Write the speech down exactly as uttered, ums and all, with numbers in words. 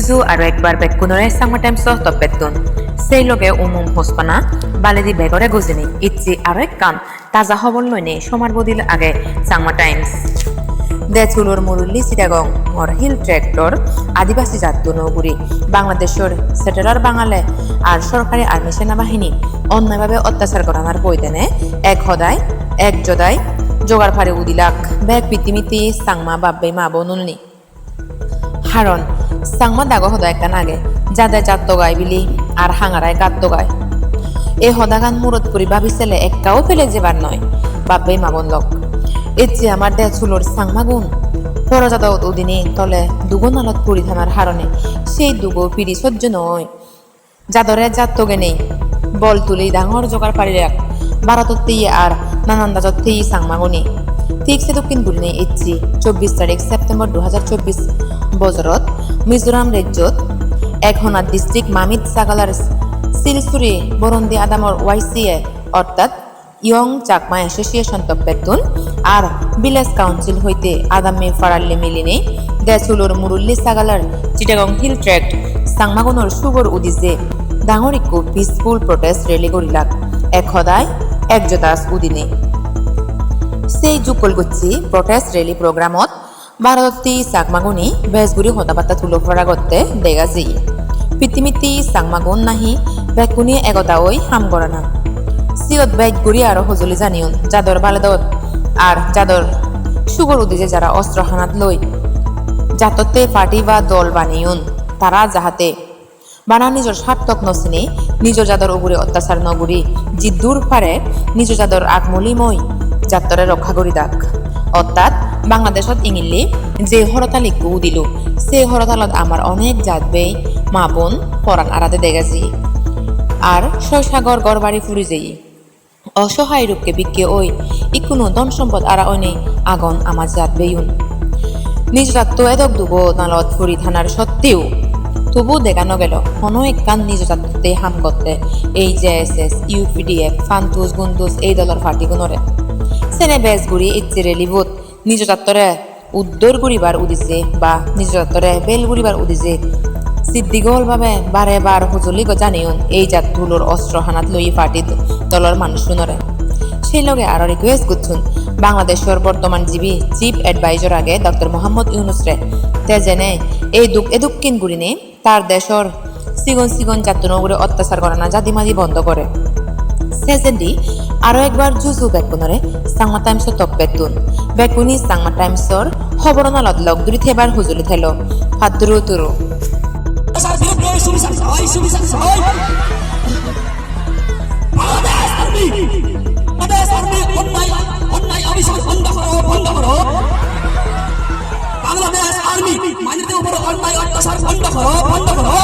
Ju aro ekbar bekkunore Changma Times-o toppettun. Sei loge um um hospana baledi begore gojini icche aro ekkan taja hobor loinei somar bodil age Changma Times. Dej hulor murulli Chittagong-or Hill Tract-or Adibasi jattuno uguri Bangladeshor settler Bangale ar sorkari army senabahini onnoi bhabe ottachar goranar poidene ek hodai, ek jodai jogar pari udilak bek pittimitti Changma bab-bei ma bonununi. Haron Changma dago hoda ekkan age, "Jade jattogai bili ar hangarai gattogai." Ei hodagan murot puri babi sele ekkao pele jebar noi, bab-bei ma bon lok. Ecche amar dej hulor Changmagun poro jadot udine tole dugo nalot puri thanar harone sei dugo piri sojjo noi. Jadore jatto genei bol tuli dangor jogar parilak Bharotot thiye ar nanan dajot thiye Changmagune. Thik sedokken gurinei ecche chobbish tarik September du hajar chobbish bojorot Mizoram rejjot ek hona district Mamit Sagalar Silsuri Borondi Adamor Y C A ortat Young Chakma Association toppettun ar Village Council hoite adamme paralli milinei dej hulor murulli sagalar Chittagong Hill Tract Changmagunor sugor udije dangor ikko peaceful protest rally gorilak ek hodai ek jodas udine. Sei jukkol gocche protest rally programot Bharototti Chakmaguni bej guri hoda batta tulo pora gotte dega jiye. Pittimitti Chakmagun nahi bekkune egoda oi ham gorana. Siyot bej guri aro hojoli janeyon jador baledot ar jador sugor udije jara ostro hanat loi jatotte party ba dol baneyon tara jahate bana nijor sartok no sini, nijor jador ugure ottachar no guri, jiddur pare nijor jador akmuli moi jattore rokha guri dak. Ortat Bangladeshot ingilli je horotal ikko udilo, se horotalot amar onek jat bei ma bon poran arade dega jiye. Ar soy sagor gor bari puri jeye. Osohay rukke bikke oi, ikkunu dhon sompot ara oinei agon ama jat beyun. Nijo jatto edok dugo nalot puri thanar sotteo, tobu dega no gelo hono ekkan nijo jattotte ham gotte ei J S S, U P D F, Pantus Guntus ei dolor party gunore. Sene bej guri ecche rally bot nijo jattore uddor guribar udije ba nijo jattore bel guribar udije siddigol babe bare bar hujuli go janeyon ei jat tulor ostro hanat loye party dolor manuchunore. Sei loge aro request gocchon Bangladeshor bortoman jibe Chief Advisor age Doctor Mohammad Yunus re, te jene ei duk edukken gurine tar dejor sigon sigon jattuno ugure ottachar gorana jadi madi bondo gore. Sejendi aro ekbar juju bekkunore Changma Times-o toppettun. Bekkune Changma Times-or hoboro nalot lok duri thebar hujuli thelo. Patturu turu. Bangladesh army, Bangladesh army, অন্যায়, অন্যায় অবিচার বন্ধ করো, বন্ধ করো। বাংলাদেশ আর্মি, মাইনরিটির উপরে অন্যায় অত্যাচার বন্ধ করো, বন্ধ করো।